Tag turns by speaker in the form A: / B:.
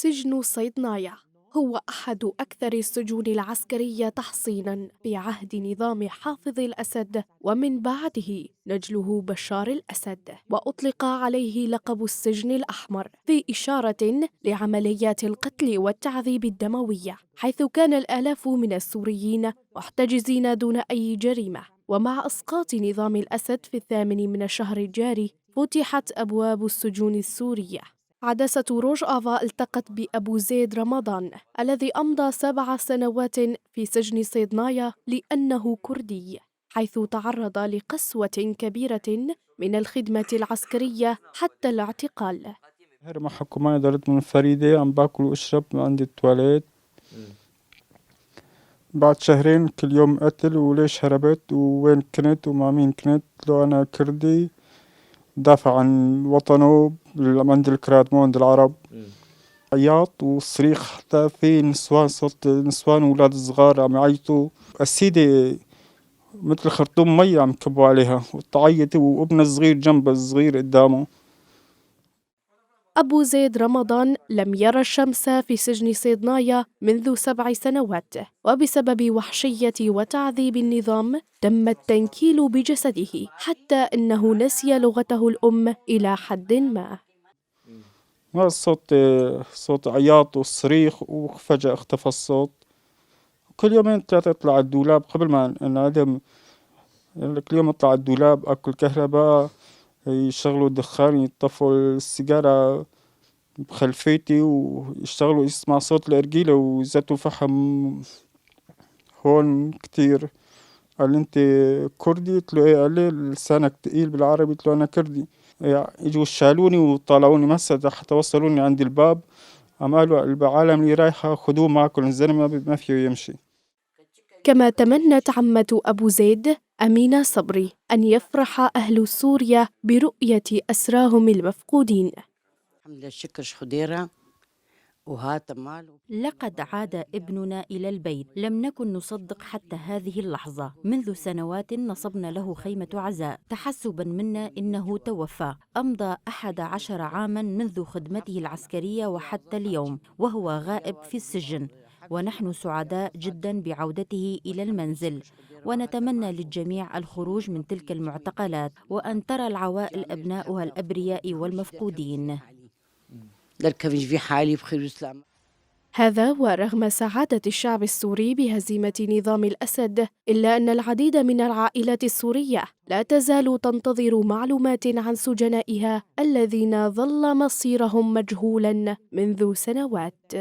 A: سجن صيدنايا هو أحد أكثر السجون العسكرية تحصيناً في عهد نظام حافظ الأسد، ومن بعده نجله بشار الأسد، وأطلق عليه لقب السجن الأحمر في إشارة لعمليات القتل والتعذيب الدموية، حيث كان الآلاف من السوريين محتجزين دون أي جريمة. ومع إسقاط نظام الأسد في 8 من الشهر الجاري فتحت أبواب السجون السورية. عدسة روج آفا التقت بأبو زيد رمضان الذي أمضى 7 سنوات في سجن صيدنايا لأنه كردي، حيث تعرض لقسوة كبيرة من الخدمة العسكرية حتى الاعتقال.
B: هرم حكومة دارت منفردة، عم باكل واشرب عندي التواليت. بعد شهرين كل يوم قتل، وليش هربت ووين كنت ومع مين كنت، لو أنا كردي دافع عن وطنه عند الكراد مو عند العرب. عياط وصريخ، حتى في نسوان، صوت نسوان وولاد صغار عم يعيطوا. السيدة مثل خرطوم مي عم يكبوا عليها وتعيط، وابنها الصغير جنبها الصغير قدامه.
A: أبو زيد رمضان لم يرى الشمس في سجن صيدنايا منذ 7 سنوات، وبسبب وحشية وتعذيب النظام تم التنكيل بجسده، حتى أنه نسي لغته الأم إلى حد ما.
B: ما الصوت، صوت عياط وصريخ، وفجأة اختفى الصوت. كل يومين 3 اطلع على الدولاب قبل ما انعدم، كل يوم اطلع على الدولاب اكل كهرباء، يشغلوا الدخان، يطفوا السيجارة بخلفيتي ويشتغلوا، يسمع صوت الأرجيلة وزتوا فحم هون كتير. قال لي انت كردي؟ قلت له ايه. قال لي لسانك تقيل بالعربي؟ قلت له انا كردي. اجوا شالوني وطلعوني مسا حتى وصلوني عند الباب، قام قالوا العالم اللي رايحة خذوه معكم، الزلمة ما فيه يمشي.
A: كما تمنت عمة أبو زيد أمينة صبري أن يفرح أهل سوريا برؤية أسراهم المفقودين.
C: الحمد لله شكر خديرة وهات مال.
D: لقد عاد ابننا إلى البيت، لم نكن نصدق حتى هذه اللحظة. منذ سنوات نصبنا له خيمة عزاء تحسبا منا إنه توفى. أمضى 11 عاما منذ خدمته العسكرية وحتى اليوم وهو غائب في السجن، ونحن سعداء جدا بعودته إلى المنزل، ونتمنى للجميع الخروج من تلك المعتقلات وأن ترى العوائل أبناؤها الأبرياء والمفقودين.
C: في حالي بخير وسلام.
A: هذا ورغم سعادة الشعب السوري بهزيمة نظام الأسد، إلا أن العديد من العائلات السورية لا تزال تنتظر معلومات عن سجنائها الذين ظل مصيرهم مجهولا منذ سنوات.